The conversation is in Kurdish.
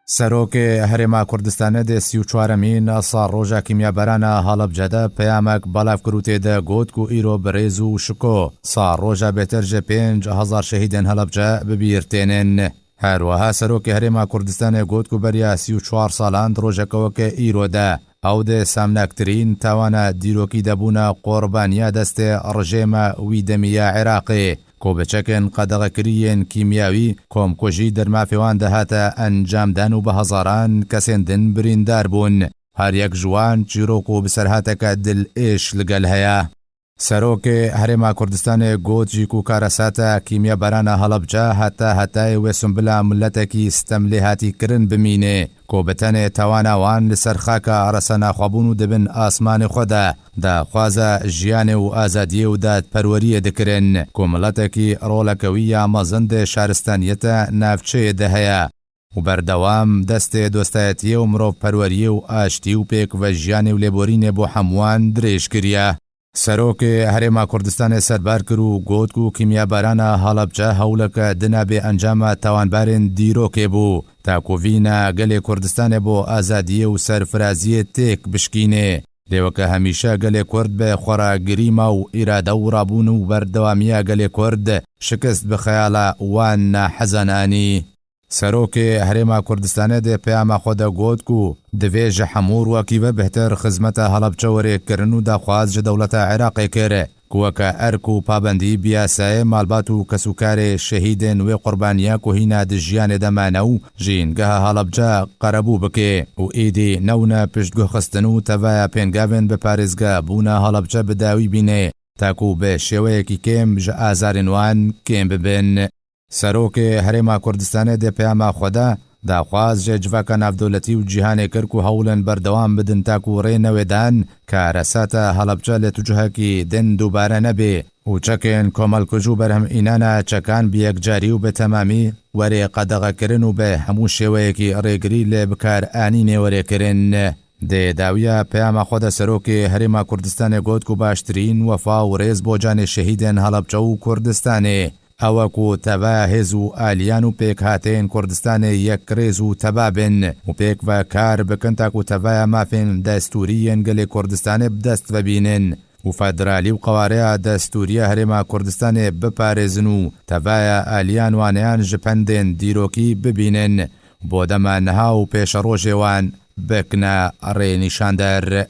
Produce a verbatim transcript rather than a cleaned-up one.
Serokê Herêma Kurdistanê dê sî û çaremîn salroja kîmyaberana Halebce de peyamek belav kir û tê de got ku îro bi rêz û şiko salroja bêtir ji pênc hezar şehîdên Halebce bi bîr tênin. Her wiha Serokê Herêma Kurdistanê got ku beriya sî û çar salan di rojeke weke îro de ew dê semnektirîn tawana dîrokî de bûna qurbaniya destê rejêma wî demî ya Iraqê, ku bi çekên qedexekirî yên kîmyawî komkujî dermafê wan dihate encamdan û bi hezaran kesên din birîndar bûn. Her yek ji wan çîrok û biserhateke dilêş li gel heye. Serokê Herêma Kurdistanê got jî ku karesata kîmyaberana Halebce heta hetayê wê sumbila miletekî stem lê hatî kirin bimîne, ku bi tenê tawana wan li ser xaka resena xwe bûn û di bin asmanê xwe de daxwaza jiyanê û azadiyê û dadperweriyê dikirin, ku miletekî roleke wî ya mezin di şaristaniyeta navçeyê de heye û berdewam destê dostayetiyê û mirovperweriyê û aştî û pêkvejiyanê û lêborînê bo hemûyan dirêj kiriye. Serokê Herêma Kurdistanê serbar kir û got ku kîmyaberana Halebce hewleke di navê encama tawanbarên dîrokê bû, ta ku vîna gelê Kurdistanê bo azadiyê û serfiraziyê têk bişkîne. Lê weke hemîşe gelê Kurd bi xwe re girîma û îrade û rabûn û berdewamiya gelê Kurd şikist bi xeyala wan nahezan anî. Serokê Herêma Kurdistanê dê peyama xwe de got ku divê ji hemû rûyekî ve bihtir xizmeta Helebce were kirin û daxwaz ji dewleta Iraqê kir ku weke erk û pabendî bi yasayê malbat û kesûkarê şehîdên wê qurbaniya ku hîna di jiyanê de mane û jîngeha Helebce qerebû bike û êdî newne piştguhxistin û tevaya pêngavên bi parêzgabûna Helebce bi dawî bîne, ta ku bi şêweyekî kêm ji azarên wan kêm bibin. Serokê Herêma Kurdistanê di peyama xwe de daxwaz ji civaka navdewletî û cîhanê kir ku hewlin berdewam bidin ta ku rê newê dan karesata Helebce li tu cihekî din dubare nebe û çekên komelkuj û berhemînana çekan bi yekcarî û bi temamî were qedexekirin û bi hemû şêweyekî rêgirî li bikaranînê were kirin. Di dawiya peyama xwe de Serokê Herêma Kurdistanê got ku baştirîn wefa û rêz bo canê şehîdên Helebce û Kurdistanê ew e ku tevaya hêz û aliyan û pêkhateyên Kurdistanê yekrêz û teba bin û pêk ve kar bikin ta ku tevaya mafên destûrî yên gelê Kurdistanê bi dest ve bînin û federalî û qewareya destûriya Herêma Kurdistanê biparêzin û tevaya aliyan waneyan ji pendên dîrokî bibînin, bo dema niha û pêşerojê wan bikne rênîşander.